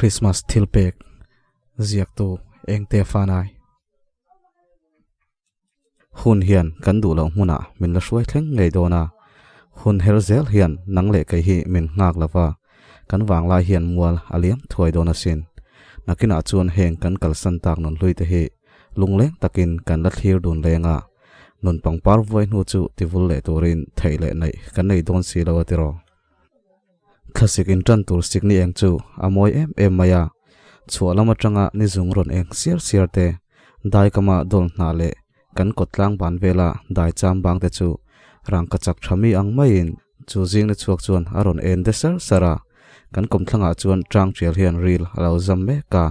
Christmas thilpek ziaktu engte fanai. Hun hian kan duh loh hmunah min la hruai thleng ngei dawn a, hun her zel hian nang leh kei hi min nghak lo va, kan vanglai hian mual a liam thuai dawn asin. Nakinah chuan heng kan kalsan tak nun hlui te hi lungleng takin kan la thlir dun leng a, nun pangpar vuai hnu chu tivul leh turin theih leh neih kan nei dawn si lo a tiraw. Thlasik in tan tur sikni eng chu a mawi em em mai a, chhuah lam atanga ni zung rawn eng siar siar te, dai kama dawl hnah leh kan kawt tlang ban vela dai cham bang te chu rangka chak tha mi ang maiin chu zing ni chhuak chuan a rawn en de sar sar a, kan kawmthlangah chuan tang tial hian ril a lo zam mek a,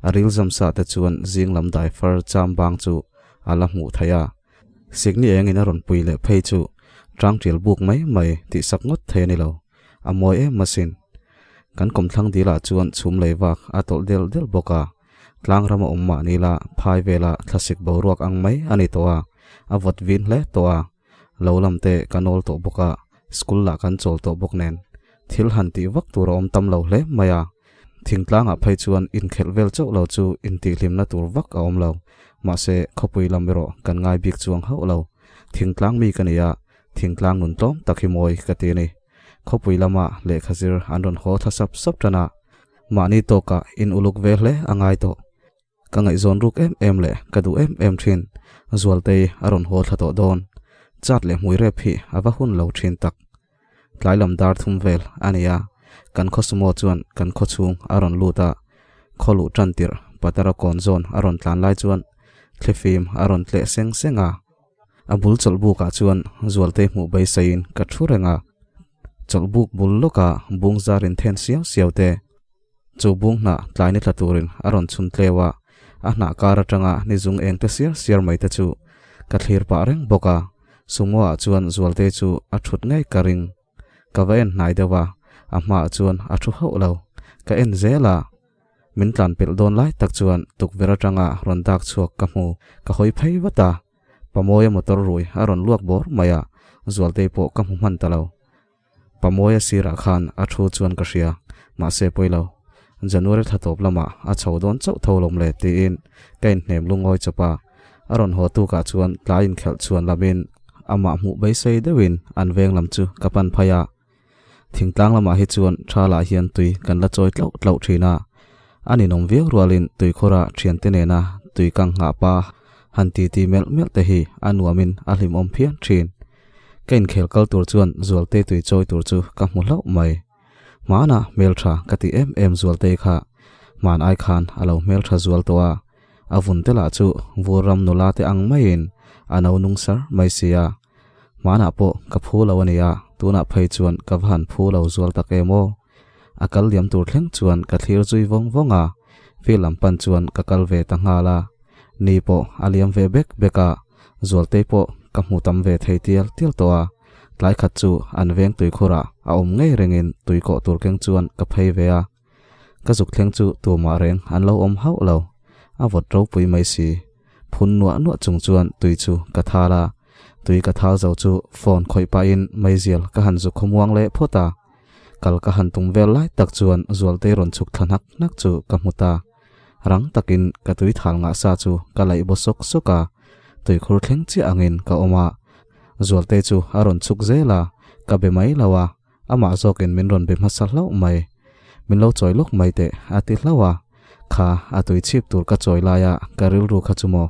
a ril zam sa te chuan zing lam dai far cham bang chu a la hmuh theih a. Sikni engin a rawn pui leh phei chu tang tial buk mai mai tih sak ngawt thei a ni lo, a mawi em asin. Kan kawmthlang dilah chuan chhum lei vak a tawlh del del bawk a, tlang rama awm mahni la phai vela thlasik boruak ang mai a ni tawh a, a vawt vin hle tawh a, lo lam te ka nawl tawh bawk a, school lah kan chawl tawh bawk nen thil han tih vak tur a awm tam lo hle mai a. Thingtlangah phei chuan inkhelh vel chauh lo chu intihhlimna tur vak a awm lo. Mahse, khawpui lam erawh kan ngai bik chuang hauh lo. Thingtlang mi ka ni a, thingtlang nun tlawm tak hi mawi ka ti a ni. Khawpui lama lehkha zir an rawn haw thla sap sap tan a, mahni tawkah in uluk ve hle a ngai tawh. Ka ngaihzawn ruk em em leh ka duh em em thin. Zualtei a rawn haw thla tawh dawn. Chat leh hmui rep hi a va hun lo thin tak. Tlai lam dar thum vel a ni a, kan khaw sumo chuan kan khaw chhung a rawn lut a, khaw luh tan tirh Patara kawn zawn a rawn tlan lai chuan thlifim a rawn tleh seng seng a. A bul chawlhbukah chuan Zualtei hmuh beiseiin ka thu reng a, chawlhbuk bul lawka bung zar in then siau siau te, Chu bung hnah tlai ni tla turin a rawn chhun tleu a, a hnah kar atanga ni zung eng te siar siar mai te chu ka thlir pah reng bawk a, Sumo ah chuan Zualte chu a thut ngei ka ring. Ka va en hnai deuh a, a hmaah chuan a thu hauh lo. Ka en zel a, min tlan pelh dawn lai tak chuan tukverh atanga rawn dak chhuak ka hmu, ka hawi phei vat a, Pamawia motor rui a rawn luak bawr mai a, Zualte pawh ka hmu hman ta lo. Pamawia sirah khan a thu chuan ka hria, mahse pawi lo. January thla tawp lamah a chho dawn chauh tho lawm le tiin ka inhnem lungawi chawp a. A rawn haw tukah chuan tlai inkhelh chhuan lamin amah hmuh beisei deuhin an veng lam chu ka pan phai a. Thingtlang lamah hi chuan thalah hian tui kan la chawi tlauh tlauh thin a. A ninawm viau rualin tuikhawra thiante nena tui kang nghah pa han titi melh melh te hi a nuamin a hlimawm phian thin. Ka inkhel kal tur chuan Zualtei tui chawi tur chu ka hmu hlauh mai. Hmana hmeltha ka ti em em Zualtei kha hman ai khan a lo hmeltha zual tawh a, a vun te lah chu vur ram nula te ang maiin a no nung sar mai si a. Hmanah pawh ka phu lo a nia, tunah phei chuan ka va han phu lo zual tak em aw. A kal liam tur thleng chuan ka thlir zui vawng vawng a, field lam pan chuan ka kal ve ta nghal a. Ni pawh a liam ve bek bek a, Zualtei pawh ka hmu tam ve thei tial tial tawh a, tlai khat chu an veng tuikhurah a awm ngei rengin tui kawh tur keng chuan ka phei ve a. Ka zuk thleng chu tumah reng an lo awm hauh lo, a vawt ropui mai si. Phun nuah nuah chung chuan tui chu ka thal a, tui ka thal zo chu phone khawih pahin meizial ka han zuk khawmuang leh phawt a. Kal ka han tum vel lai tak chuan Zualtei rawn chhuk thla hnak hnak chu ka hmu ta. Rang takin ka tui thal ngah sa chu ka laih baw sawk sawk a, tuikhur thleng chiah angin ka awm a. Zualtei chu a rawn chhuk zel a, ka be mai lo a, amah zawkin min rawn be hmasa hlauh mai. Min lo chawi lawk mai teh a ti hlauh a, kha a tui chhip tur ka chawi laia ka rilru kha chu maw.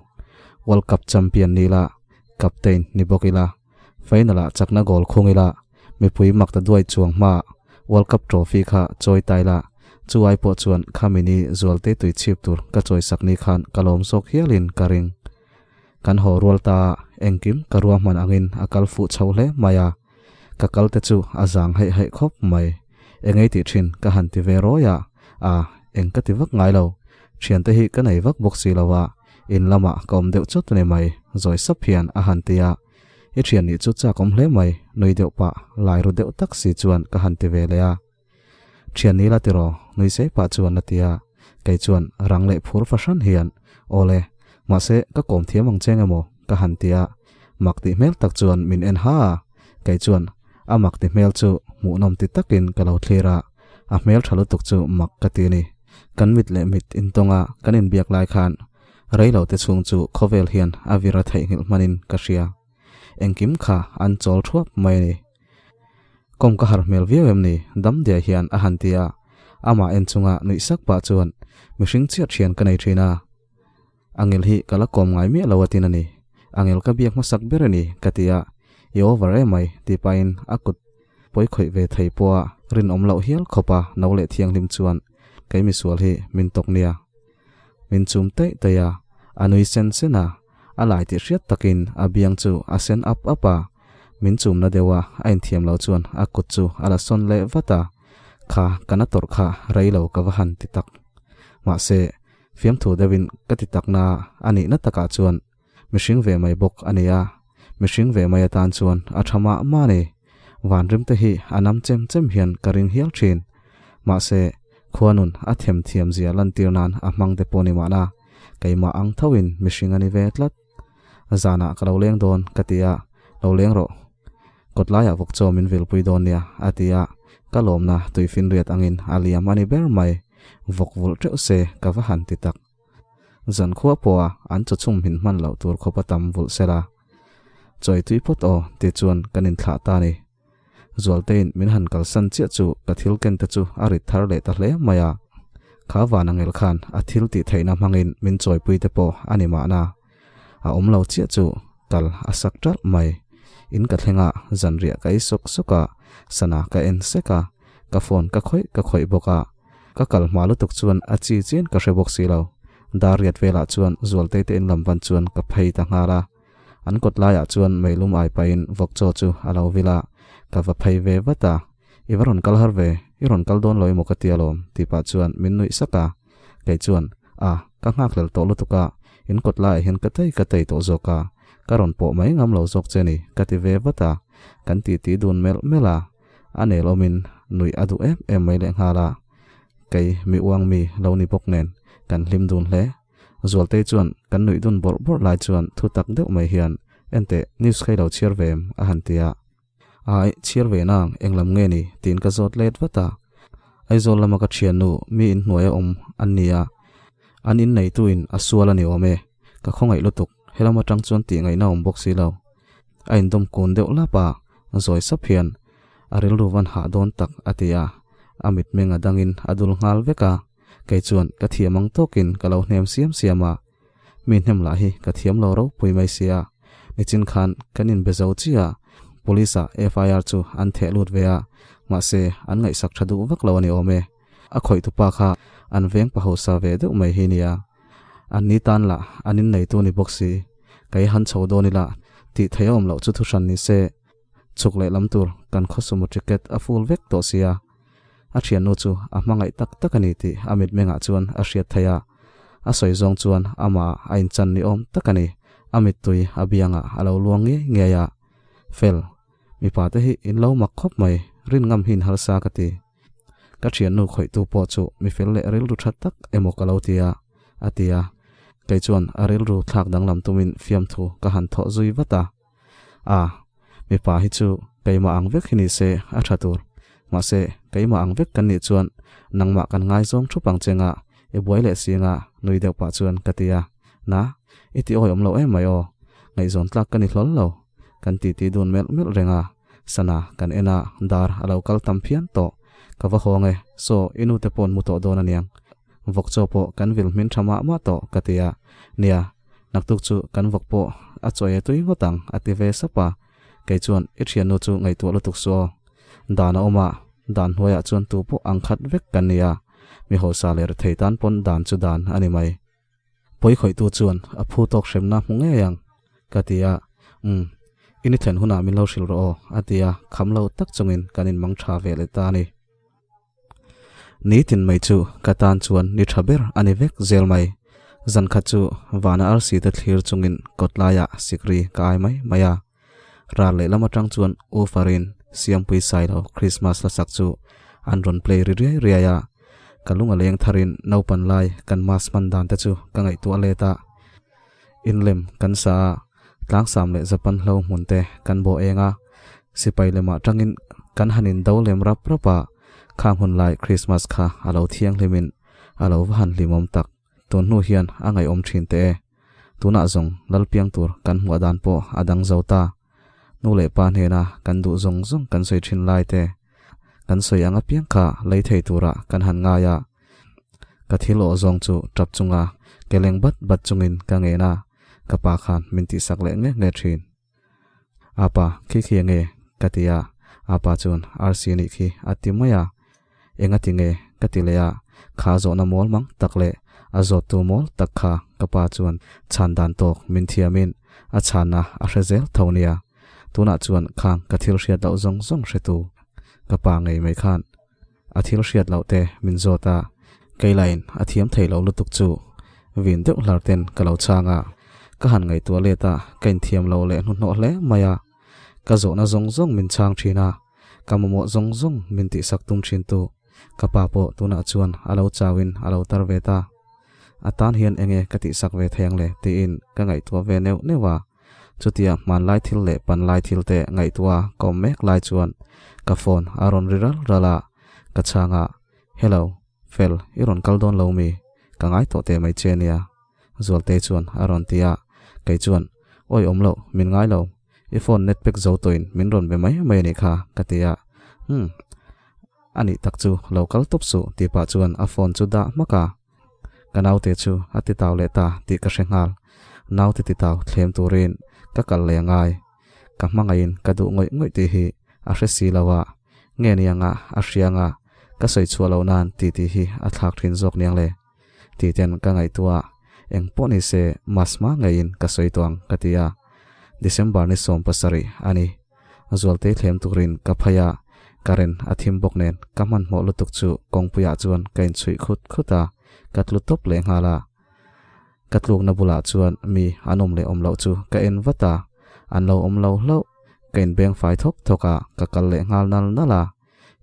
World Cup champion ni ila, captain ni bawk ila, final ah chakna goal khung ila, mipui mak ta duai chuang hma World Cup trophy kha chawi ta ila, chu ai pawh chuan khami ni Zualte tui chhip tur ka chawi sak ni khan ka lawm zawk hialin ka ring. Kan haw rual ta a, engkim ka ruahman angin a kal fuh chho hle mai a, ka kal te chu a zang haih haih khawp mai. Engei tih thin ka han ti ve rawi a, a, eng ka ti vak ngai lo, thiante hi ka nei vak bawk si lo a, in lamah ka awm deuh chawt ni mai, zawi sap hian a han ti a. I thian nih chu chak awm hle mai, nui deuh pah, lai ru deuh tak si chuan ka han ti ve leh a. Thian ni la tiraw, nui sei pah chuan a ti a. Kei chuan rang leh phur fahran hian, Awle, mahse ka kawm thiam ang che emaw ka han ti a. Mak tih hmel tak chuan min en ha a. Kei chuan a mak ti hmel chu hmuhnawm ti takin ka lo thlir a, a hmel tha lutuk chu mak ka ti a ni. Kan mit leh mit intawnga kan inbiak lai khan rei lo te chhung chu khawvel hian a vir a theihnghilh hmanin ka hria. Engkim kha an chawl thuap mai a ni. Kawm ka har hmel viau em ni? Dam diai hian a han ti a. Amah en chunga nuih sak pah chuan mihring chiah thian ka nei thin a. Angel hi ka la kawm ngai miah lo atin a ni. Angel ka biak hmasak ber a ni ka ti a, I over em mai tih pahin a kut pawi khawih ve thei pawha rinawm loh hial khawpa no leh thianghlim chuan kei misual hi min tawk nia. Min chum taih taih a, a nui sen sen a, a lai tih hriat takin a biang chu a sen ap ap a, min chumna deuha a inthiam lo chuan a kut chu a la sawn leh vat a, kha ka na tawrh kha rei lo ka va han ti tak. Mahse, Fiamthu deuhin ka ti takna a nihna takah chuan mihring ve mai bawk a ni a, mihring ve mai atan chuan a tha mah mah a ni. Vanrim te hi a nam chem chem hian ka ring hial thin. Mahse, khuanun a them thiam zia lantir nan a hmang te pawh ni mahna, keimah ang thoin mihring a ni ve tlat. Zanah ka lo leng dawn ka ti a, lo leng rawh. Kawtlaiah vawk chaw min vilpui dawn nia, a ti a, ka lawmna tuifinriat angin a liam a ni ber mai. Vawk vulh teuh se ka va han ti tak. Zankhua pawha an chaw chhum hmin hman loh tur khawpa tam vulh sela. Chawi tui phawt aw ti chuan kan inthlah ta ni. Zualtein min han kalsan chiah chu ka thil ken te chu a rit thar leh ta hle mai a. Kha van angel khan a thil tih theihna hmangin min chawipui te pawh a ni mahna. A awm lo chiah chu kal a sak ṭalh mai. In ka thleng a, zanriah ka ei sawk sawk a, sana ka en sek a, ka phone ka khawih ka khawih bawk a. Ka kal hma lutuk chuan a chi chian ka hre bawk si lo. Dar riat velah chuan Zualtei te in lam van chuan ka phei ta nghal a. An kawt laiah chuan meilum ai pahin vawk chaw chu a lo vil a, ka va phei ve vat a. I va rawn kal har ve, i rawn kal dawn lo emaw ka ti alawm tih pah chuan min nuih sak a. Kei chuan, A, ka nghakhlel tawh lutuk a, in kawt laiah hian ka tei ka tei tawh zawk a, ka rawn pawh mai ngam lo zawk che ni, ka ti ve vat a. Kan titi dun melh melh a, a nel awmin nuih a duh em em mai lehnghal a. Kei mi uang mi lo ni bawk nen kan hlim dun hle. Zualtei chuan kan nuih dun bawrh bawrh lai chuan thu tak deuh mai hian, Enteh, news kha i lo chhiar ve em? a han ti a. Ai, chhiar ve nang, eng lam nge ni? tiin ka zawt let vat a. Aizawl lama ka thiannu mi inhnuai a awm an ni a, an inneituin a sual a ni awm e, ka khawngaih lutuk, helam atang chuan tih ngaihna awm bawk si lo. A indawm kun deuh lap a, zawi sap hian a rilru van hah dawn tak a ti a, a mitmeng a dangin a dul nghal vek a, kei chuan ka thiam ang tawkin ka lo hnem siam siam a, Mi hnem lah hi ka thiam lo ropui mai sia, nichin khan kan inbe zo chiah a, Police ah FIR chu an theh lut ve a, mahse an ngaihsak tha duh vak lo a ni awm e. A khawih tupa kha an veng pa hausa ve deuh mai hi nia. An ni tan lah an inneitu ni bawk si, kei han chho dawn ila tih theih a awm loh chu thuhran ni se, chhuk leh lam tur kan khawsumu ticket a full vek tawh sia. A thiannu chu a hmangaih tak tak a ni tih a mitmengah chuan a hriat theih a, a sawi zawng chuan amah a inchan ni awm tak a ni. A mittui a biangah a lo luang ngei ngei a. Fel, mipa te hi in lo mak khawp mai, rin ngam hi in harsa ka ti. Ka thiannu khawihtu pawh chu mi fel leh rilru tha tak emaw ka lo ti a, a ti a. Kei chuan a rilru thlak danglam tumin fiamthu ka han thawh zui vat a. A, mipa hi chu keimah ang vek hi ni se a tha tur. Mahse, keimah ang vek kan nih chuan nangmah kan ngaizawng thup ang che nga, i buai leh si nga nui deuh pah chuan ka ti a. Na, i ti awi awm lo em mai aw. Ngaihzawn tlak ka ni hlawl lo. Kan titi dun melh melh reng a, sana kan en a, dar a lo kal tam phian tawh. Ka va hawng e, saw i nute paw'n mu tawh dawn aniang. Vawk chaw pawh kan vil hmin tha mah mah tawh ka ti a. Nia, Naktuk chu kan vawk pawh a chawi a tui ngawt ang a ti ve sap a, kei chuan i thiannu chu ngaihtuah lutuk suh aw. Dan a awm a, dan hnuaiah chuan tu pawh ang khat vek kan ni a, mi hausa leh rethei tan pawn dan chu dan a ni mai. Pawi khawihtu chuan a phu tawk hremna hmu ngei ang ka ti a, umm, i ni thlen hunah min lo hrilh rawh aw a ti a, kham lo tak chungin kan inmang tha ve leh ta a ni. Nitin mai chu ka tan chuan ni tha ber a ni vek zel mai. Zan khat chu vana arsi te thlir chungin kawt laiah sikri ka ai mai mai a. Ral lehlam atang chuan U Farin Siampui Sailo Christmas hla sak chu an rawn play ri riai riai a. Ka lung a leng tharin naupan lai kan mass hman dan te chu ka ngaihtuah let a. Inlem kan sa a, tlangsam leh Japan hlo hmun te kan bawh eng a, sipai lemah tangin kan han in do lem rap rap a, khang hun lai Christmas kha a lo thianghlimin A lo va han hlimawm tak. Tun hnu hian a ngaihawm thin teh e. Tunah zawng lal piang tur kan hmuah dan pawh a dang zo ta. Nu leh pa hnena kan duh zawng zawng kan sawi thin lai te, kan sawi ang apiang kha lei thei turah kan han ngai a. Ka thil awh zawng chu tap chunga ke leng bat bat chungin ka ngen a, ka pa khan min tihsak leh nge nge thin. Apa, khi khi enge? ka ti a, apa chuan Arsi anih khi a ti mai a. Enga ti nge? ka ti leh a, kha zawhna mawl mang tak leh a zawttu mawl tak kha ka pa chuan chhan dan tawk min thiamin a chhanna a hre zel tho nia. Tunah chuan khang ka thil hriat loh zawng zawng hretu ka pa ngei mai khan A thil hriat loh te min zawt a, kei lain a thiam thei lo lutuk chu vin deuh hlar ten ka lo chhang a. Ka han ngaihtuah let a, ka inthiam lo leh hnuhnawh hle mai a. Ka zawhna zawng zawng min chhang thin a, ka mamawh zawng zawng min tihsak tum thin tu ka pa pawh tunah chuan a lo chauin a lo tar ve ta. A tan hian enge ka tihsak ve thei ang le tiin ka ngaihtuah ve neuh neuh a. Chutia hmanlai thil leh panlai thil te ngaihtuah ka awm mek lai chuan ka phone a rawn ri ral ral a, ka chhang a, Hello, Fel, i rawn kal dawn lo mi? Ka ngai tawh teh mai che nia, Zualtei chuan a rawn ti a, kei chuan, Awi awm loh, min ngai lo, i phone net pack zo tawhin min rawn be mai mai a nih kha, ka ti a, Umm, a nih tak chu lo kal tawp suh tih pah chuan a phone chu dah hmak a. Ka naute chu a titau leh ta tih ka hre nghal. Naute titau thlem turin ka kal leh a ngai. Ka hmangaihin ka duh ngawih ngawih tih hi a hre si lo a, nge ni anga a hria anga ka sawi chhuah loh nan ti tih hi a thlak thin zawk niang le tih ten ka ngaihtuah a, eng pawh ni se mas hma ngeiin ka sawi tawh ang ka ti a. December ni 17 a ni. Zualtei thlem turin ka phei a, current a thim bawk nen ka hmanhmawh lutuk chu kawngpuiah chuan ka inchhuih khut khut a, ka tlu tawp leh nghal a. Ka tlukna bulah chuan mi an awm leh awm loh chu ka en vat a, an lo awm lo hlauh. Ka inbeng fai thawk thawk a, ka kal leh nghal nal nal a.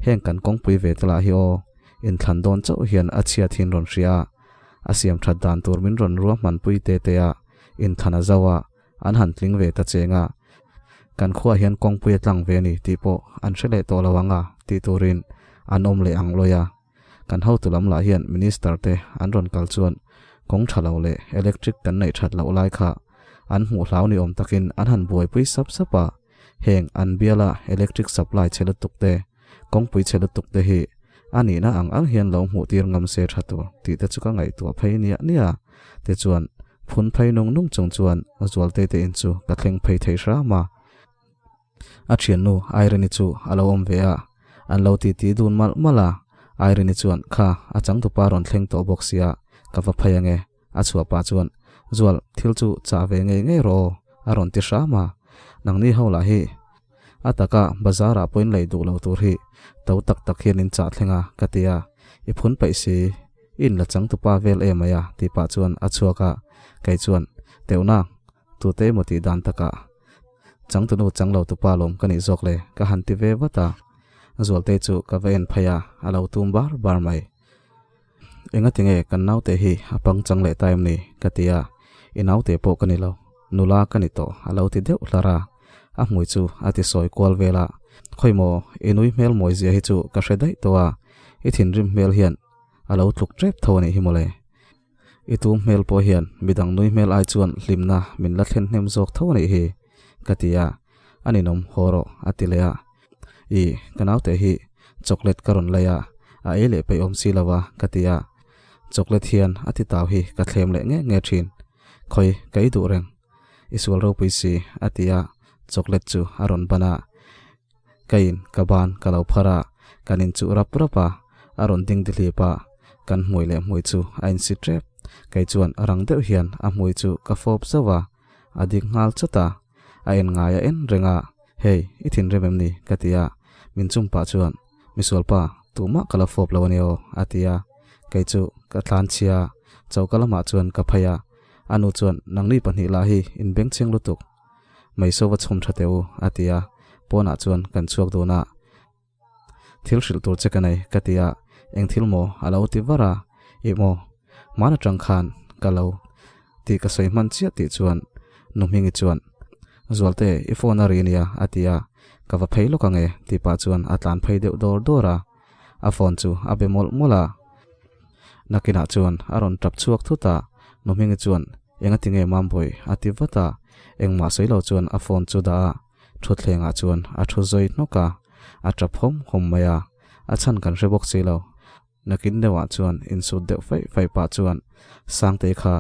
Heng kan kawngpui ve te lah hi aw, inthlan dawn chauh hian a chhiat hin rawn hria a, a siam that dan tur min rawn ruahmanpui te te a, inthlan a zo a, An han tling ve ta cheng a, kan khuaah hian kawngpui a tlang ve a ni tih pawh an hre leh tawh lo ang a tih turin an awm leh ang lawi a. Kan hotu lam lah hian Minister te an rawn kal chuan kawng tha lo leh electric kan neih that loh lai kha an hmuh hlau ni awm takin an han buaipui sap sap a, heng an biala electric supply chhe lutuk te, kawngpui chhe lutuk te hi a nihna ang ang hian lo hmuh tir ngam se tha tur tih te chu ka ngaihtuah phei niah niah tichuan phun phei nung nung chung chuan Zualtei te in chu ka thleng phei thei hram a. A thiannu Irene-i chu a lo awm ve a, an lo titi dun malh malh a, Irene-i chuan kha a changtupa rawn thleng tawh bawk sia ka va phei ange A chhuah pah chuan, Zual, thil chu chah ve ngei ngei rawh aw, a rawn ti hram a. Nangni ho lah hi a taka bazar ah pawhin lei duh lo tur hi to tak tak hian in chah thleng a, ka ti a. I phun paih si, i inla changtupa vel em mai a, tih pah chuan a chhuak a. Kei chuan, Teuhna, tute emaw tih dan takah changtunu chang lo tupa lawm ka nih zawk le, ka han ti ve vat a. Zualtei chu ka va en phei a, a lo tum bar bar mai. Engati nge kan naute hi a pangchang leh ta em ni? ka ti a, I naute pawh ka ni lo, nula ka ni tawh a lo ti deuh hlar a, a hmui chu a ti sawi kual vel a, Khawi maw, i nui hmel mawi zia hi chu ka hre daih tawh a, i thinrim hmel hian a lo tluk tep tho a nih hi mawle. I tum hmel pawh hian midang nui hmel ai chuan hlimna min la thlen hnem zawk tho a nih hi, ka ti a, A ninawm haw rawh a ti leh a. I, ka naute hi chocolate ka rawn lei a, a ei leh peih awm si lo a, ka ti a. Chocolate hian a ti tau hi ka thlem leh nge nge thin. Khawi, ka ei duh reng. I sual ropui si, a ti a, chocolate chu a rawn ban a. Ka in, ka ban ka lo phar a, kan inchuh rap rap a, a rawn ding dihlip a, kan hmui leh hmui chu a insi tep. Kei chuan rang deuh hian a hmui chu ka fawp zauh a, a dik nghal chawt a. A en ngai a en reng a, Hey, i thinrim em ni? ka ti a, min chum pah chuan, Misualpa, tumah ka la fawp lo a ni aw, a ti a. Kei chu ka tlan chhia a, choka lamah chuan ka phei a. A nu chuan, Nangni pahnih lah hi in bengchheng lutuk. Mei so va chhum tha teh u, a ti a. Pawnah chuan kan chhuak dun a. Thil hrilh tur che ka nei, ka ti a, eng thil maw a lo ti var a, ih maw, hman atang khan ka lo tih ka sawi hman chiah tih chuan nu Hmingi chuan, Zualte, i phone a ri nia, a ti a, ka va phei lawk ange, tih pah chuan a tlan phei deuh dawr dawr a, a phone chu a be mawlh mawlh a. Nakinah chuan a rawn tap chhuak thut a, Nu Hmingi chuan, Engati nge Mambawi? a ti vat a, engmah sawi lo chuan a phone chu dah a, thutthlengah chuan a thu zawi hnawk a, a tap hawm hawm mai a, a chhan kan hre bawk si lo. Nakin deuhah chuan insut deuh faih faih pah chuan Sangtei kha,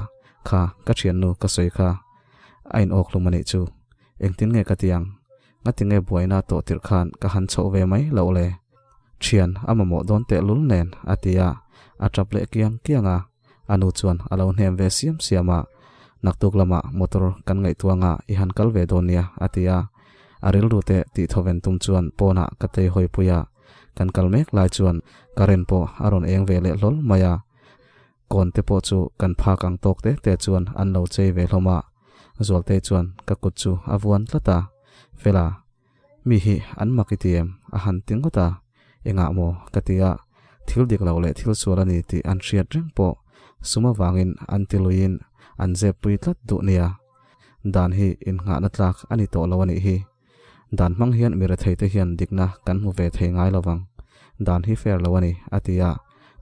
kha ka thiannu ka sawi kha a in awk hlum a nih chu, engtin nge ka ti ang? Ngati nge buaina tawh tirh khan ka han chhoh ve mai loh le? Thian a mamawh dawn tehlul nen a ti a, a tap leh kiang kiang a. A nu chuan a lo hnem ve siam siam a, Naktuk lamah motor kan ngaihtuah anga i han kal ve dawn nia, a ti a. A rilru te tih thawven tum chuan pawnah ka tei hawi pui a, kan kal mek lai chuan current pawh a rawn eng ve leh hlawl mai a. Kawn te pawh chu kan phak ang tawk te te chuan an lo chei ve hlawm a. Zualtei chuan ka kut chu a vuan tlat a, Fela, Mi hi an mak i ti em? A han ti ngawt a, Engah maw? ka ti a, thil dik lo leh thil sual a ni tih an hriat reng pawh sum avangin an ti luiin an zep pui tlat duh nia. Dan hi innghahna tlak a ni tawh lo a nih hi. Dan hmang hian mi retheite hian dikna kan hmu ve thei ngai lo vang. Dan hi fair lo a ni, a ti a,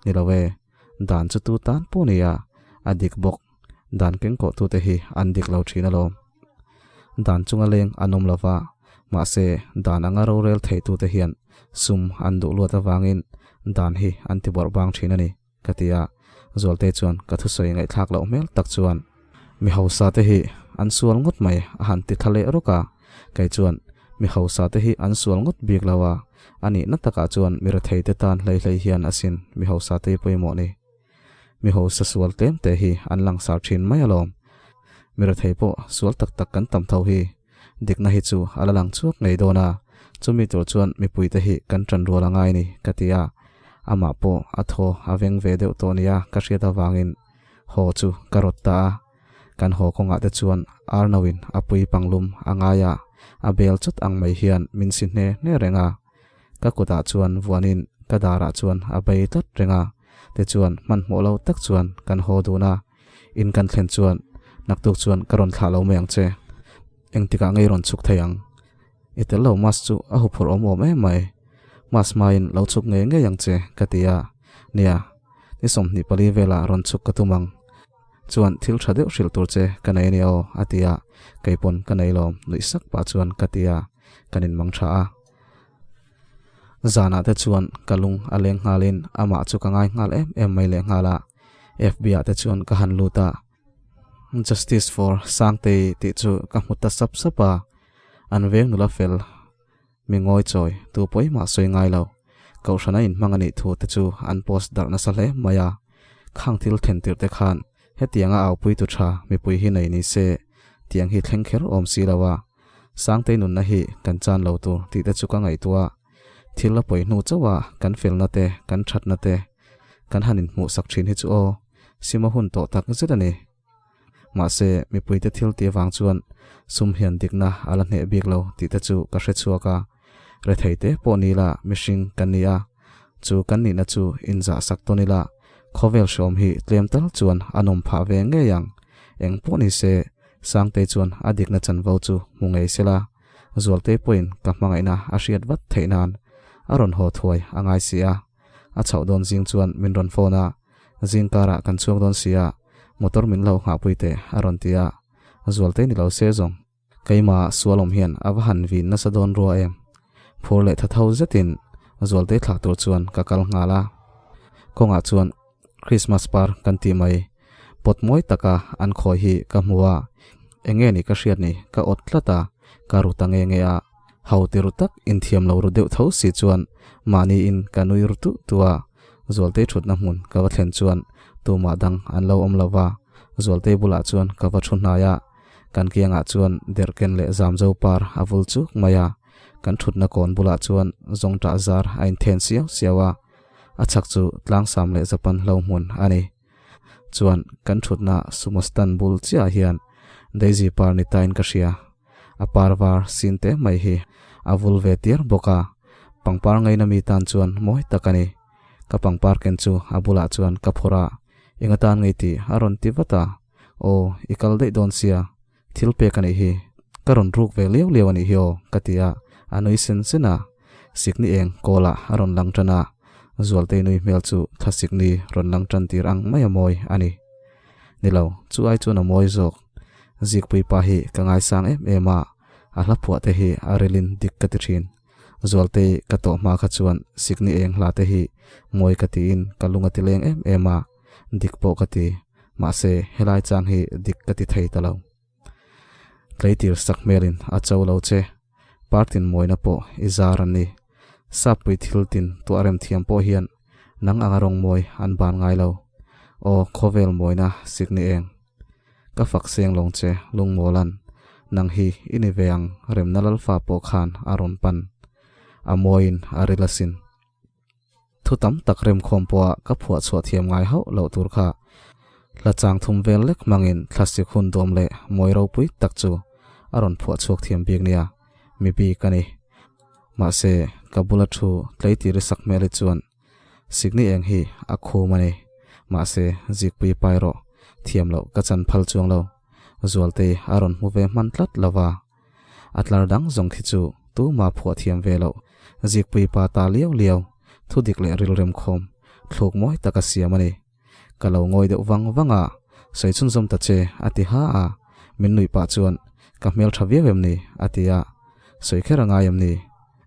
Ni lo e, dan chu tu tan pawh nia, a dik bawk. Dan kengkawhtute hi an dik lo thin alawm. Dan chunga leng an awm lova, mahse dan anga rorel theitute hian sum an duh luat avangin dan hi an ti bawrh bang thin a ni, ka ti a. Zualte chuan ka thusawi ngaihthlak loh hmel tak chuan, Mi hausa te hi an sual ngawt mai a han ti thla leh rawk a. Kei chuan, Mi hausa te hi an sual ngawt bik lo a, a nihna takah chuan mi retheite tan hlei hlei hian asin mi hausa te hi pawimawh ni. Mi hausa sual tlem te hi an langsar thin mai alawm. Mi rethei pawh sual tak tak kan tam tho hi. Dikna hi chu a la lang chhuak ngei dawn a, chumi tur chuan mipuite hi kan tan rual a ngai ni ka ti a. Amah pawh a thaw a veng ve deuh tawh nia ka hriat avangin haw chu ka rawt ta a. Kan haw kawngah te chuan Arno-in a pui panglum a ngai a, a bel chawt ang mai hian min si hne hne reng a. Ka kutah chuan vuanin ka darah chuan a bei tlat reng a, tichuan hmanhmawh lo tak chuan kan haw dun a, in kan thlen chuan naktuk chuan ka rawn thlah lo mai ang che. Engtikah ngei rawn chhuk thei ang? I tel lo mas chu a huphurh awm awm em mai. Mas hmain lo chhuk ngei ngei ang che ka ti a, nia, ni 24 velah rawn chhuk ka tum ang. Chuan thil tha deuh hrilh tur che ka nei a nia aw a ti a, keipawn ka nei lawm nuih sak pah chuan ka ti a, kan inmang tha a. Zanah te chuan ka lung a leng nghalin amah chu ka ngai nghal em em mai leh nghal a, FB ah te chuan ka han lut a, Justice for Sangtei tih chu ka hmu ta sap sap a, an veng nula fel mi ngawi chawi tu pawh mah sawi ngai lo, kohhran a inhmang a nih thu te chu an post darh nasa hle mai a, khang thil then tirh te khan hetianga aupui tu tha mipui hi nei ni se tiang hi thleng kher awm si lo a. Sangtei nunna hi kan chan lo tur tih te chu ka ngaihtuah a, thil a pawi hnu chauh a kan felna te, kan thatna te kan han inhmuh sak thin hi chu aw, sim a hun tawh tak zet a ni. Mahse, mipuite thil tih avang chuan sum hian dikna a la hneh bik lo tih te chu ka hre chhuak a, rethei te pawh ni ila mihring kan ni a, chu kan nihna chu inzah sak tawn ila khawvel hreawm hi tlem tal chuan a nawm phah ve ngei ang. Eng pawh ni se, Sangtei chuan a dikna chanvo chu hmu ngei sela, Zualtei pawhin ka hmangaihna a hriat vat theih nan a rawn haw thuai a ngai si a. A chhoh dawn zing chuan min rawn phone a, Zing karah kan chhuak dawn si a, motor min lo nghahpui teh a rawn ti a. Zualtei ni lo se zawng. Keimah sualawm hian a va han vin nasa dawn rua em? Phur leh tha tho zetin Zualtei thlah tur chuan ka kal nghal a. Kawngah chuan Christmas par kan tih mai pawt mawi taka an khawi hi ka hmu a, enge ni ka hriat ni ka awt tlat a, ka ru ta nge nge a. Ho ti ru tak inthiam lo ru deuh tho si chuan mahniin ka nui ru tuh tuh a. Zualtei thutna hmun ka va thlen chuan tumah dang an lo awm lo va, Zualtei bulah chuan ka va thu hnai a. Kan kiangah chuan derhken leh zamzo par a vul chuk mai a, kan thutna kawn bulah chuan zawngṭah zar a inthen siau siau a, a chhak chu tlangsam leh Japan hlo hmun a ni. Chuan kan thutna sumo stand bul chiahah hian Daisy par ni tain ka hria, a par var sin te mai hi a vul ve tir bawk a, pangpar ngaina mi tan chuan mawi tak a ni. Ka pangpar ken chu a bulah chuan ka phawrh a, eng atan ngei tih a rawn ti vat a. Aw, i kal daih dawn sia, thil pek a nih hi. Ka rawn ruk ve liau liau a nih hi aw, ka ti a, a nui sen sen a. Sikni eng kawlah a rawn lang tan a. Zualtei nui hmel chu thlasik ni rawn lang tan tir ang mai a mawi a ni. Ni lo, chu ai chuan a mawi zawk. Zikpui pa hi ka ngaisang em em a, a hla phuah te hi a rilin dik ka ti thin. Zualtei ka tawh hma kha chuan sikni eng hla te hi mawi ka tiin ka lung a ti leng em em a, dik pawh ka ti. Mahse, helai chang hi dik ka ti thei ta lo. Tleitir sak hmelin a cho lo che. Partin mawina pawh i zar an ni. Sappui thil tin tuah rem thiam pawh hian nang anga rawng mawi an ban ngai lo. Aw khawvel mawina sikni eng. Ka fak seng lawng che lungmawlan. Nang hi i ni ve ang remna lalfa pawh khan a rawn pan. A mawiin a ril asin. Thu tam tak remkhawm pawha ka phuah chhuah thiam ngai hauh loh tur kha hla chang thum vel lek hmangin thlasik hun dawm leh mawi ropui tak chu a rawn phuah chhuak thiam bik nia, mi bik a ni. Mahse, ka bula thu tleitir i sak hmel hi chuan sikni eng hi a khum a ni. Mahse, zikpui pai rawh, thiam loh ka chan phal chuang lo. Zualtei a rawn hmu ve hman tlat lo va. A tlar dang zawng khi chu tuma phuah thiam ve loh, zikpui pa ta liau liau, thu dik leh rilrem khawm, thluk mawi taka siam a ni. Ka lo ngawi deuh vang vang a, sawi chhunzawm ta che a ti ha a, min nuih pah chuan ka hmel tha viau em ni a ti a, sawi kher a ngai em ni?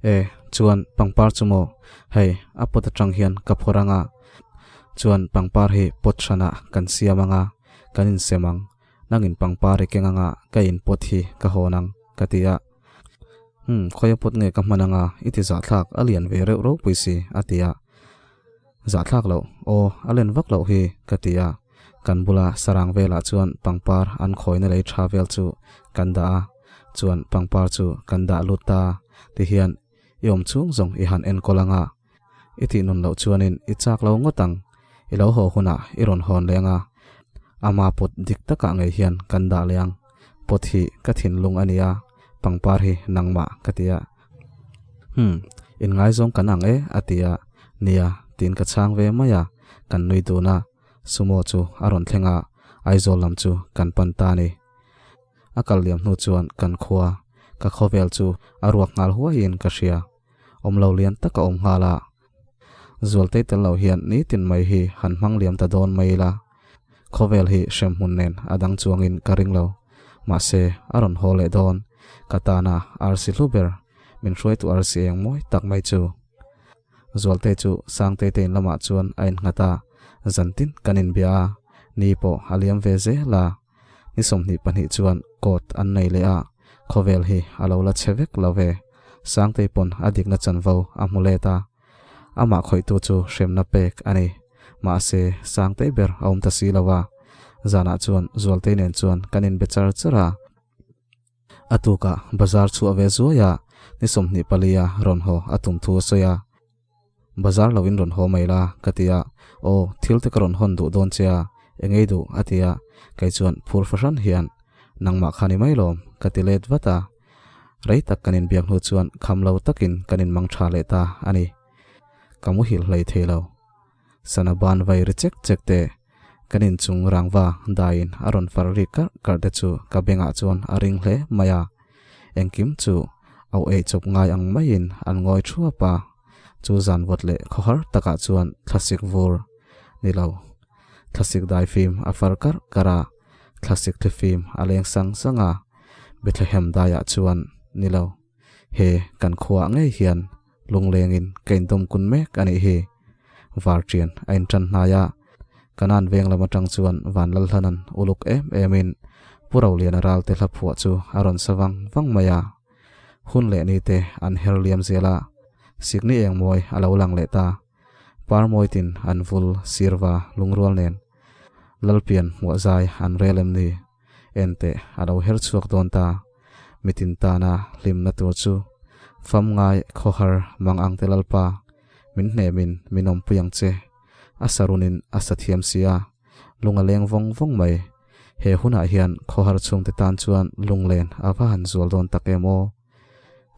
E, chuan pangpar chu maw? Hei, a pot atang hian ka phawrh ang a, chuan pangpar hi pot hranah kan siam ang a, kan insem ang. Nangin pangpar i keng anga ka in pot hi ka hawn ang, ka ti a. Umm, khawia pot nge ka hman anga i ti zahthlak a lian ve reuh ropui si, a ti a. Zahthlak loh, aw, a len vak loh hi, ka ti a. Kan bula sarang velah chuan pangpar an khawina lei tha vel chu kan dah a, chuan pangpar chu kan dah lut ta, tihian i awm chhung zawng i han enkawl anga I tih nun loh chuanin i chak lo ngawt ang. I lo haw hunah i rawn hawn leh anga, ama pot dik takah ngei hian kan dah leh ang. Pot hi ka thinlung a nia, pangpar hi nangmah ka ti a. Hum, inngaizawng kan ang e a ti a. Nia, tiin ka chhang ve mai a, kan nui dun a. Sumo chu a rawn thleng a, Aizawl lam chu kan pan ta a ni. A kal liam hnu chuan kan khua, ka khawvel chu a ruak nghal huaiin ka hria. Awm lo lian tak a awm nghal a. Zualtei tel lo hian nitin mai hi han hmang liam ta dawn mai ila. Khawvel hi hremhmun nen a dang chuangin ka ring lo. Mahse, a rawn haw leh dawn. Ka tana arsi hlu ber, min hruaitu arsi eng mawi tak mai chu. Zualtei chu Sangtei te in lamah chuan a innghat a, zantin kan inbia a, ni pawh a liam ve zel a. Ni 22 chuan court an nei leh a, khawvel hi a lo la chhe vek lo ve. Sangtei pawn a dikna chanvo a hmu let a, amah khawihtu chu hremna pek a ni. Mahse, Sangtei ber a awm ta si lo a, zanah chuan Zualtei nen chuan kan inbe char char a. A tukah bazar chhuah ve zuai a, ni 24 a rawn haw a tum thu a sawi a. Bazar lo in rawn haw mai la, ka ti a. Aw, thil te ka rawn hawn duh dawn che a, eng ei duh? a ti a. Kei chuan phur fahran hian, Nangmah kha ni mai lawm, ka ti let vat a. Rei tak kan inbiak hnu chuan kham lo takin kan inmang tha leh ta a ni. Ka muhil hlei thei lo. Sana ban vai ri chek chek te, kan inchung rangva daiin a rawn far ri karh karh te chu ka bengah chuan a ring hle mai a. Engkim chu au ei chawp ngai ang maiin an ngawi thuap a, chu zan vawt leh khawhar takah chuan thlasik vur ni lo, thlasik daifim a far karh karh a, thlasik thlifim a leng sang sang a, Bethlehem daiah chuan ni lo, he kan khuaah ngei hian lunglengin ka indawm kun mek a nih hi. Varṭian a inṭan hnai a, Kanan veng lam aṭang chuan Vanlalhlanan uluk em emin Pu Roliana ralte hla phuah chu a rawn sa vang vang mai a. Hun leh ni te an her liam zel a, sikni eng mawi a lo lang leh ta. Par mawitin an vul sirva lungrual nen Lalpian hmuah zai an rel em ni? Enteh a lo her chhuak dawn ta. Mitin tana hlimna tur chu fam ngai khawhar mang ang te Lalpa, min hnemin min awmpui ang che. A sarunin a sa thiam si a, lung a leng vawng vawng mai. He hunah hian khawhar chhungte tan chuan lunglen a va han zual dawn tak em aw.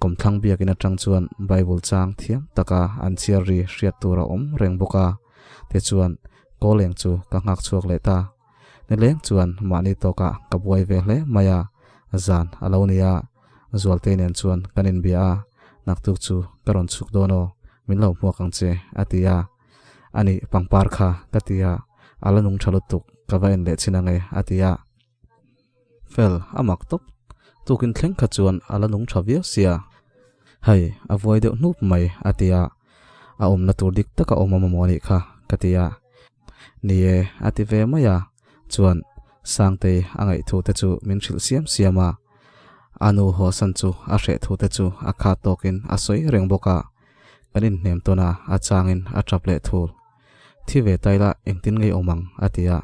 Kawmthlang biakin atang chuan Bible chang thiam taka an chhiar ri hriat tur a awm reng bawk a, tichuan kawleng chu ka nghak chhuak leh ta. Nileng chuan mahni tawkah ka buai ve hle mai a, zan a lo ni a, Zualtei nen chuan kan inbia a, naktuk chu ka rawn chhuk dawn aw, min lo hmuak ang che, a ti a. Ani pangpar kha ka ti a, a la nung tha lutuk, ka va en leh chin ange a ti a. Fel, a mak tawp, tukin thleng kha chuan a la nung tha viau sia. Hei, a vuai deuh hnup mai a ti a, a awmna tur dik taka awm a mamawh anih kha ka ti a. Ni e, a ti ve mai a, chuan Sangtei a ngaihthu te chu min hrilh siam siam a, a nu haw san chu a hreh thu te chu a khat tawkin a sawi reng bawk a, kan inhnem tawn a, a changin a tap leh thul. Thi ve ta ila engtin ngei awm ang a ti a,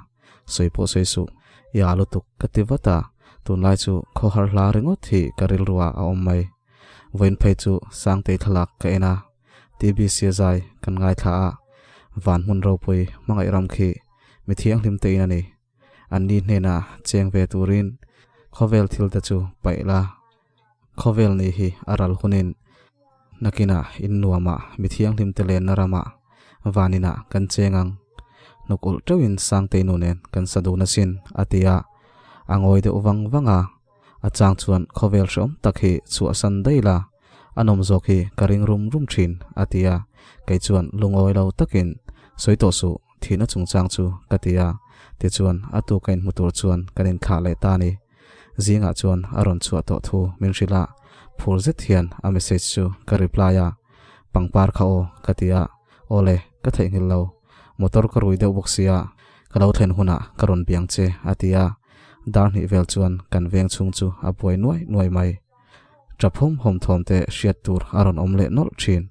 sawi pawh sawi suh, i a lutuk ka ti vat a, tunlai chu khawhar hla ringawt hi ka rilruah a awm mai. Vawiin phei chu Sangtei thlalak ka en a, TBC zai kan ngaithla a, van hmun ropui hmangaih ram khi mi thianghlim te in a ni. Anni hnena cheng ve turin khawvel thil te chu paih la. Khawvel ni hi a ral hunin nakinah in nuamah mi thianghlim te lenna ramah van inah kan cheng ang. Hnuk ulh teuhin Sangtei nu nen kan sa dun asin a ti a, a ngawi deuh vang vang a. A chang chuan khawvel hreawm tak hi chhuahsan daih la, a nawm zawk hi ka ring rum rum thin, a ti a. Kei chuan lungawi lo takin, Sawi tawh suh, thihna chungchang chu, ka ti a. Tichuan, a tu ka inhmu tur chuan kan inthlah leh ta a ni. Zingah chuan a rawn chhuah tawh thu min hrilh a, phur zet hian a message chu ka reply a. Pangpar kha aw, ka ti a. Aw le, ka theihnghilh lo. Motor ka rui deuh bawk sia, ka lo thlen hunah ka rawn biang che, a ti a. Dar hnih vel chuan kan veng chhung chu a buai nuai nuai mai. Tap hawm hawm thawm te hriat tur a rawn awm leh nawlh thin.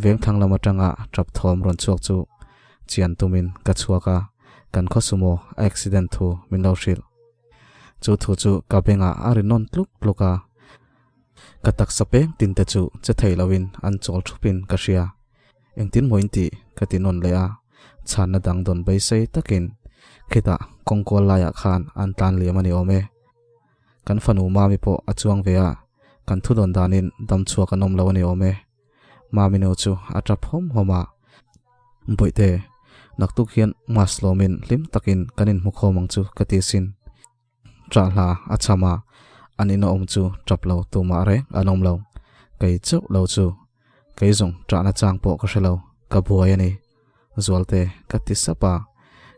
Veng thlang lam atanga tap thawm rawn chhuak chu chian tumin ka chhuak a, kan khaw sumo a accident thu min lo hrilh. Chu thu chu ka bengah a ri nawn tluk tluk a. Ka taksa peng tin te chu che thei loin an chawl thupin ka hria. Engtin maw in tih? ka ti nawn leh a, chhanna dang dawn beisei takin khitah kawngkual laiah khan an tlan liam a ni awm e. Kan fanu Mami pawh a chuang ve a, kan thu dawn danin dam chhuak an awm lo a ni awm e. Mami nu chu a tap hawm hawm a, Bawihte, naktuk hian Mas lawmin hlim takin kan inhmu khawm ang chu ka ti sin. Ṭah hla a cham a, an ina awm chu ṭap lo tumah reng an awm lo. Kei chauh lo chu kei zawng ṭahna chang pawh ka hre lo, ka buai a ni. Zualte ka ti sap a,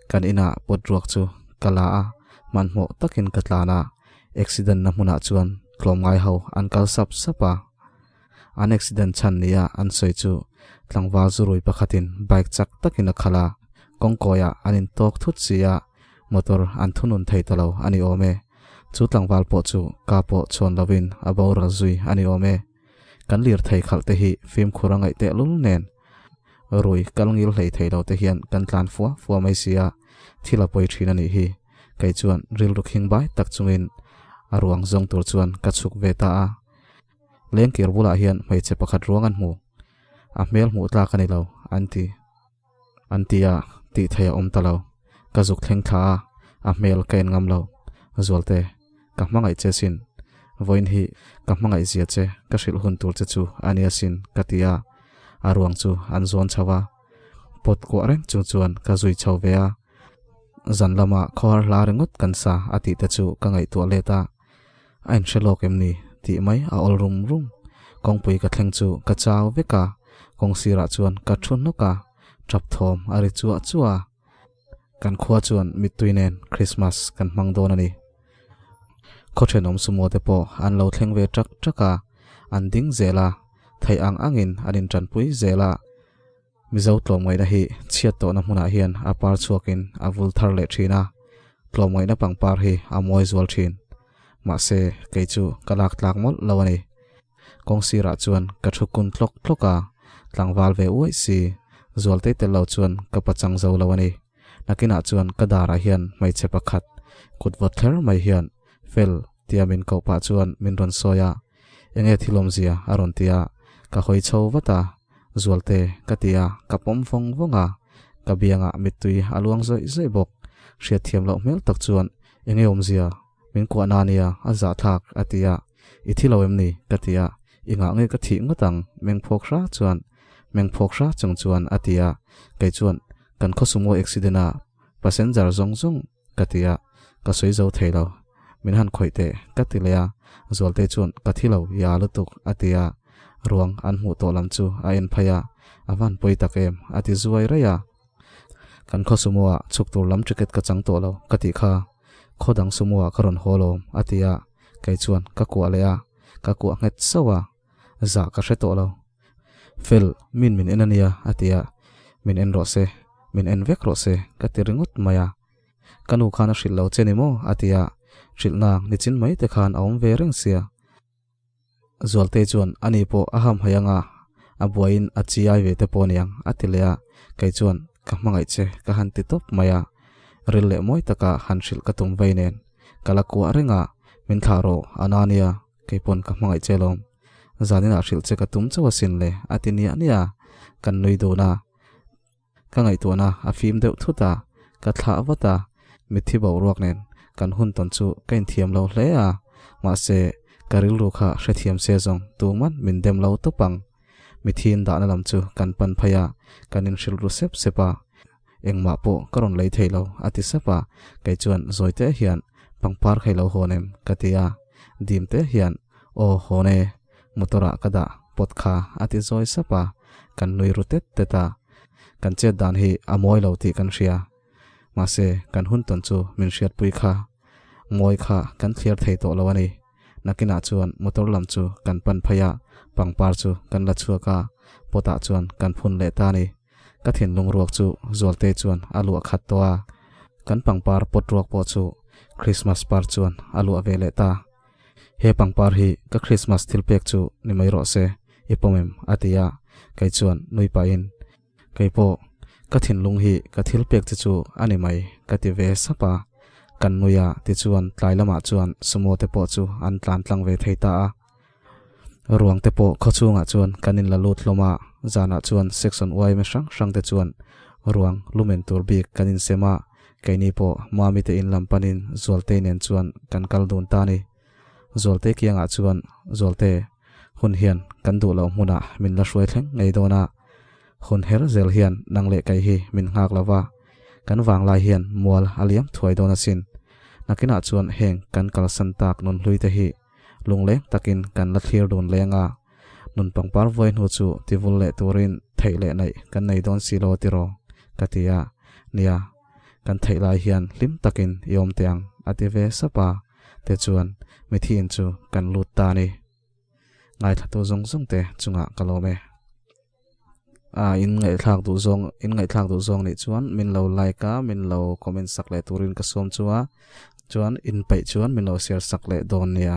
kan inah pawt ruak chu ka la a, hmanhmawh takin ka tlan a, accident na hmunah chuan tlawmngai ho an kal sap sap a. An accident chhan nia an sawi chu tlangval zurui pakhatin bike chak takin a khalh a, kawngkawiah an intawk thut si a, motor an thunun thei ta lo a ni awm e. Chu tlangval pawh chu ka pawh chhuan lovin a boral zui a ni awm e. Kan lirthei khalh te hi fimkhur a ngaih tehlul nen rui kal ngil hlei thei lo te hian kan tlan fua fua mai si a, thil a pawi thin a nih hi. Kei chuan rilru khing bai tak chungin a ruang zawng tur chuan ka chhuk ve ta a. Lengkir bulah hian hmeichhe pakhat ruang an hmu. A hmel hmuh tlak a ni lo, an ti. An ti a, tih theih a awm ta lo. Ka zuk thleng thla a, a hmel ka en ngam lo. Zualte, ka hmangaih che sin. Vawiin hi ka hmangaih zia che ka hrilh hun tur che chu a nia sin, ka ti a. A ruang chu an zawn chho a. Pawt kuah reng chung chuan ka zui chho ve a. Zan lama khawhar hla ringawt kan sa a tih te chu ka ngaihtuah let a. A inhre lawk em ni? tih mai a awl rum rum. Kawngpui ka thleng chu ka chau vek a, kawng sirah chuan ka thu hnawk a, tap thawm a ri chuah chuah a. Kan khua chuan mittui nen Christmas kan hmang dawn a ni. Khaw thenawm sumo te pawh an lo thleng ve ṭak ṭak a, an ding zel a, theih ang angin an inṭanpui zel a. Mizo tlawmngaihna hi chhiat tawhna hmunah hian a par chhuakin a vul thar leh thin a, tlawmngaihna pangpar hi a mawi zual thin. Mahse, kei chu ka lak tlak mawlh lo a ni. Kawng sirah chuan ka thu kun tlawk tlawk a, tlangval ve uaih si, zualtei tel lo chuan ka pachang zo lo a ni. Nakinah chuan ka darah hian hmeichhe pakhat kut vawt thler mai hian Fel tia min koh pah chuan min rawn sawi a, Enge thil awmzia a rawn ti a, ka hawi chho vat a, Zualte ka ti a, ka pawm vawng vawng a, ka biangah mittui a luang zawih zawih bawk. Hriatthiam loh hmel tak chuan Enge awmzia min kuahna a nia a zahthlak a ti a, I thi lo em ni? ka ti a, I ngah nge ka thih ngawt ang mengphawk hra chuan mengphawk hra chung chuan a ti a, kei chuan kan khaw sumo accident a passenger zawng zawng ka ti a, ka sawi zo thei lo. Min han khawih teh, ka ti leh a, Zualtei chuan ka thi lo, ya lutuk, a ti a, ruang an hmuh tawh lam chu a en phei a, a van pawi tak em, a ti zuai raih a. Kan khaw sumo ah chhuk tur lam ticket ka chang tawh lo ka tih kha, khaw dang sumo ah ka rawn haw lawm a ti a, kei chuan ka kuah leh a, ka kuah nghet sauh a, zah ka hre tawh lo. Fel, min min en a nia a ti a, min en rawh se, min en vek rawh se ka ti ringawt mai a. Ka nu khan a hrilh lo che ni maw a ti a, hrilhna nichin mai te khan a awm ve reng sia. Zualtei chuan a ni pawh a ham hai anga a buaiin a chi ai ve te pawh aniang a ti leh a, kei chuan ka hmangaih che ka han ti tawp mai a, ril leh mawi taka han hrilh ka tum vei nen ka la kuah reng a, min thlah rawh a na nia, kei pawn ka hmangaih che lawm, zaninah hrilh che ka tum chauh asin le a ti niah niah a, kan nui dun a. Ka ngaihtuahna a fim deuh thut a, ka thlah vat a, mitthi boruak nen kan hun tawn chu ka inthiam lo hle a, mahse ka rilru kha hrethiam se zawng tuman min dem lo tawp ang. Mithiin dahna lam chu kan pan phei a, kan inhrilh ru sep sep a, engmah pawh ka rawn lei thei lo a ti sap a, kei chuan zawi te hian pangpar kha i lo hawn em ka ti a, dim te hian aw hawn e, motor ah ka dah pawt kha a ti zawi sap a, kan nui ru tet tet a, kan chet dan hi a mawi lo tih kan hria, mahse kan hun tawn chu min hriatpui kha mawi kha kan thliar thei tawh lo a ni. Nakinah chuan motor lam chu kan pan phei a, pangpar chu kan la chhuak a, pot ah chuan kan phun leh ta a ni. Ka thinlung ruak chu Zualtei chuan a luah khat tawh a, kan pangpar pot ruak pawh chu Christmas par chuan a luah ve leh ta. He pangpar hi ka Christmas thil pek chu ni mai rawh se, i pawm em? a ti a, kei chuan nui pahin, Kei pawh ka thinlung hi ka thil pek che chu a ni mai, ka ti ve sap a. Kan nui a, tichuan tlai lamah chuan sumo te pawh chu an tlan tlang ve thei ta a. Ruang te pawh khaw chhungah chuan kan inla lut hlawm a, zanah chuan section yma hrang hrang te chuan ruang lumen tur bik kan insem a, Keini pawh Mami te in lam panin Zualtei nen chuan kan kal dun ta ni. Zualtei kiangah chuan, Zualte, hun hian kan duh loh hmunah min la hruai thleng ngei dawn a. Hun her zel hian nang leh kei hi min nghak lo va, kan vanglai hian mual a liam thuai dawn asin. Nakinah chuan heng kan kalsan tak nunhlui te hi lungleng takin kan la thlir dun leng a, nun pangpar vuai hnu chu tivul leh turin theih leh naih kan nei dawn si lo tiraw? ka ti a, nia, kan theih lai hian hlim takin i awm teh ang a ti ve sap a, tichuan mithiin chu kan lut ta a ni. Ngaithlatu zawng zawng te chungah ka lawm e. A in ngaihthlak duh zawng in ngaihthlak duh zawng nih chuan min lo like a min lo comment sak leh turin ka sawm chu a chuan in peih chuan min lo share sak leh dawn nia.